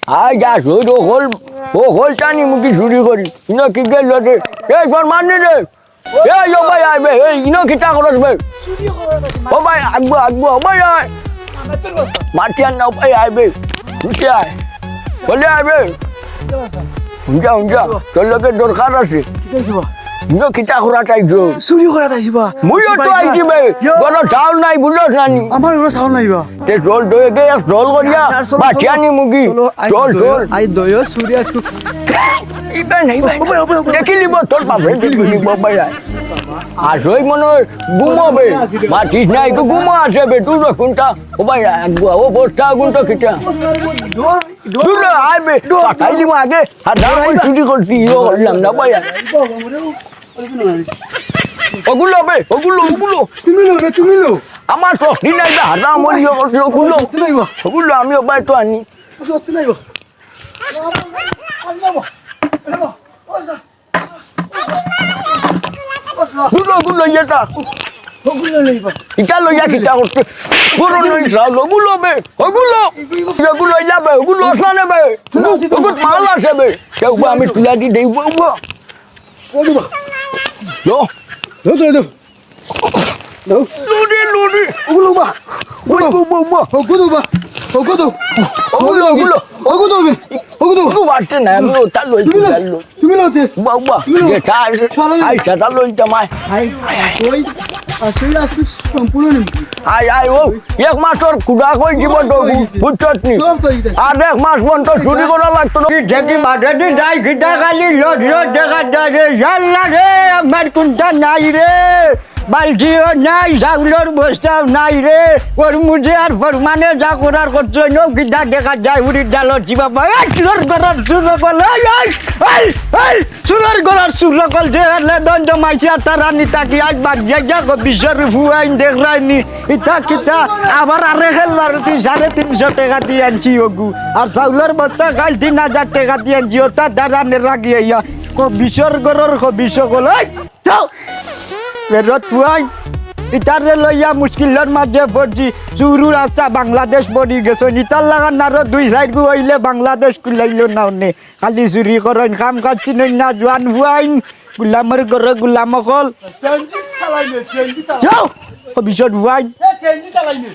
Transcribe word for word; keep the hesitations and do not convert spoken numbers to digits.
আই যা, সই হকল, হকল টানি মুখি চুরি করি। ইনো কি গেল রে? এই ফরমান নি রে। এই ও ভাই আইবে, এই ইনো কিতা করস বে? চুরি করা না, ও ভাই, আগবো, আগবো, ও ভাই আয়। আমার তো বস। মাটি আর না, ও ভাই আইবে। বুঝে আয়। বলে আইবে। হুঞ্জা, হুঞ্জা, তোর লগে দরকার আছে। কিতা হইছে বা? ইনো কিতা করা চাইছো? চুরি করা চাইছি বা। মুইও তো আইছি বে। ইয়ো। কোনো চাউল নাই, বুঝছ না নি? আমার কোনো চাউল নাই বা। তে চল, দই গে, চল করিয়া। আর চলো, বাঁচিয়া চলো। নি মুগি। চলো, আই চল, দই, চল। আই দইও চুরি আজকে। ইবে নাই, ইবে নাই। ওবে, ওবে, ওবে। দেখিলিব, তোর বাপে দেখিলিব, ভাই। আর সই মনে হয় ঘুমাবে। মাতিস না, একটু ঘুমা আছে বে, তুই কোনটা? ও ভাই, আগুয়া, ও বস্তা আগুন তো কিতা? দৌড়, দৌড়। দূর আয় বে, দৌড়, পাঠাই দিব আগে। আর দাম দৌড়, চুরি করতি, ইয়ে করলাম না ভাই। ওগুলো বে, ওগুলো, ওগুলো। তুমি লো রে, তুমি লো। আমার তো দিন নাই বে, হারাম ওই ইয়ে করছি, ওগুলো। সত্যি নাই বা। ওগুলো আমি ও ভাই তো আনি। সত্যি নাই বা। ওগুলো, ওগুলো, ইয়েটা। ওগুলো নেই বা। ইটা লইয়া কিতা করতে? পুরো নই সাল, ওগুলো বে, ওগুলো। এগুলো লইয়া বে, ওগুলো আসলা নেবে। তুলো, তুলো। ওগুলো মাল আছে বে। কেউ বা আমি তুলা দি দেই, বউ, বউ। ওগুলো। লো। লো, লো, লো। লো। লো রে, লো রে। ওগুলো বা। ওই, ওগুলো। বউ, বউ, বউ। ওগুলো বা। ওগুলো। ওগুলো, ওগুলো। ওগুলো বে। ওগুলো। ওগুলো বাড়তে না, আমি ওটা লই, তুমি লো। ওটা লই। তুমি লো তে। বাবা, তুমি লো। যেটা আছে, শালা লো। আই, সেটা লই তো মায়। I, I, I. ওই, আসলে আজকে সম্পূর্ণ নেই। আই, আই, ও, এক মাস তোর কুড়া কই জীবন তো, বুঝছত নি? সব তো ইটা। আর এক মাস পর্যন্ত চুরি করা লাগতো না। কি দেখি বাজারে যাই, কিতা খালি লজ লজ দেখা যায় রে, ইয়াল্লা রে, আমার কোনটা নাই রে। বালতিও নাই, চাউলর বস্তাও নাই রে। ওর মুঝে আর ফরমানে যা করার করছে, নৌ কিতা দেখা যায়, উড়ি ডালো জি বাবা। এই চুরর ঘরর চুর অকল, এই, এই, এই, এই, চুরর ঘরর চুর অকল, যে এলে দণ্ড মাইছে আর তারা নি তাকি আজ বাদ গিয়া গিয়া গো বিশ্বর ফুয়াইন দেখ রাইনি। ইতা কিতা, আবার আরে খেলবার তুই সাড়ে তিনশো টাকা দিয়ে আনছি ওগু। আর চাউলর বস্তা কাল তিন হাজার টাকা দিয়ে আনছি, ওটা দাঁড়ানে রাখি আইয়া। কো বিশ্বর ঘরর কো বিশ্ব অকল, এই! যাও। ফেরত ফুয়াই, ইতারে লইয়া মুশকিলর মাঝে পড়ছি। চুরু রাস্তা বাংলাদেশ পড়ি গেছে। ইতার লাগান আরো দুই চাইর গু অইলে বাংলাদেশ কুলাইল না অনে। খালি চুরি করইন, কাম কাজ চিনইন না, জোয়ান ফুয়াইন। গুলামর ঘরে গুলাম অকল। সিএনজি চালাই নে, সিএনজি চালাই। যাও, ও বিশ্বর ফুয়াইন। এ, সিএনজি চালাই নে।